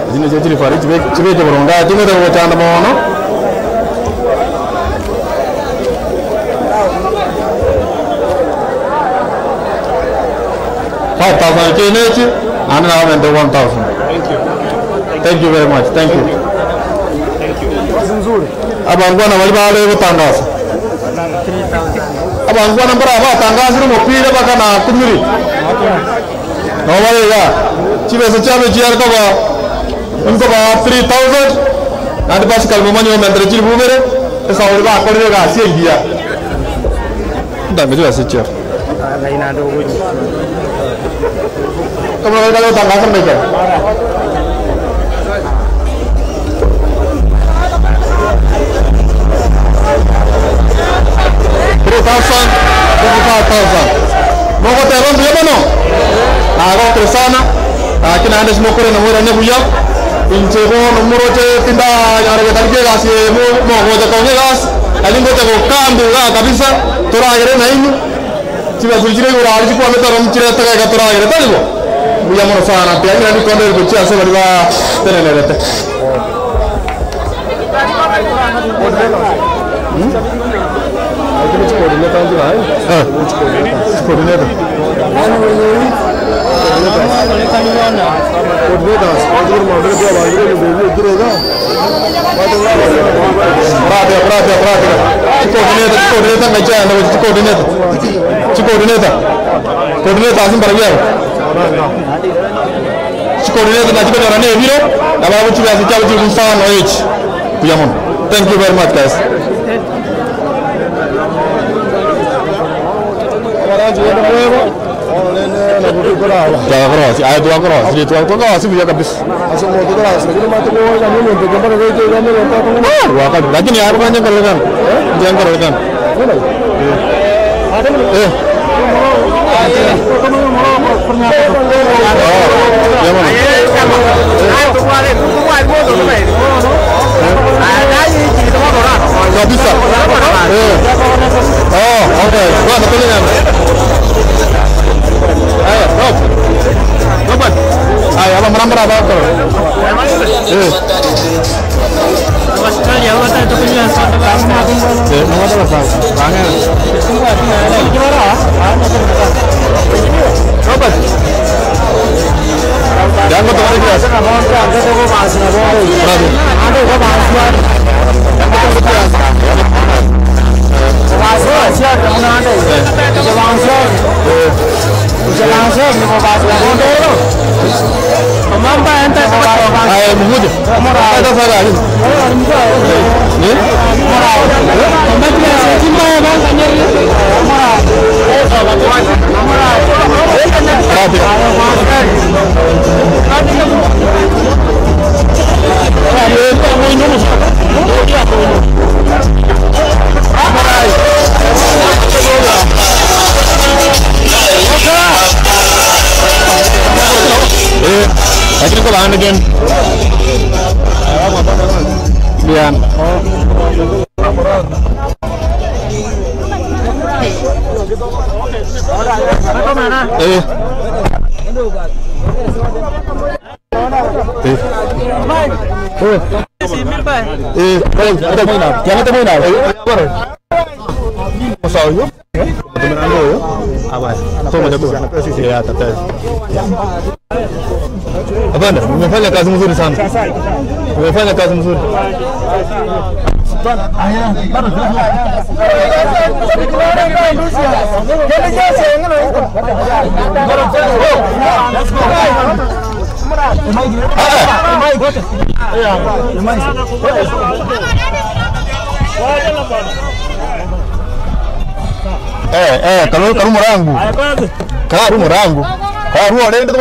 Echi nachio chirifari chibe chibeke boronge aya ting'ete gogochanda mono. 5000 echi na echi, naende nabamente 1000. Thank you very much, thank you. Abangwana baria bare gotangasa. Abangwana mbare abatangasire omopira mpaka nakumire. Nabo bare igaa. Chibesa chiabo chiare koba nkobaa 3000 naende Pascal momanye omentere chilifu ibere, esauri bakorire egasi engiya. Ntange chibesa chiabo. Kamuna baikare gotangasa mbaikare. Mogoteba mbuya mono? Nagokire sana, gaki naende ase mokorenda moirane buya. Inche bono moroche tindanyara getariki egasi eye mogocha kong'a egasi, nari ngocha gokambi igaa kabisa, toragere nainwe. Chibasuri chire igoro aria chikwamete oro nchirete gaiga toragere, tari bo? Mbuya mono sana, tiga ng'ina rikonde eri gochia ase baria batenenerete. Chicoordinator, chicoordinator ng'ai chiaenda gochia chicoordinator, chicoordinator, coordinator ase mbarabwo aba, chicoordinator nachi konyora na ebiro, nabarabwo chibesa chiabo chilifu isano echi, mbuya mono. Thank you very much guys. Twakorosia, aye twakorosia, twakorosia buya kabisa. Gwakari, lakini aye bokanya nkorekana, inche nkorekana. Eh. Oh, buya mono. Kabisa. Eh. Oh, okay. Bwana tolengana. Aya, stop. Robert. Aya, abamura mbare abakora. Eh. Eh, nobwate abasae. Bang'e. Robert. Yango tokore ekiasi. Bravo. Aye, mukuje. Hata sasa hivi. Eh? Eh, lakini kwa baana gen. Bien. Eh. Eh. Eh. Hapana, umefanya kazi mzuri sana. Umefanya kazi mzuri. Eh, eh, karu karu murangu. Karu murangu. Karu orende.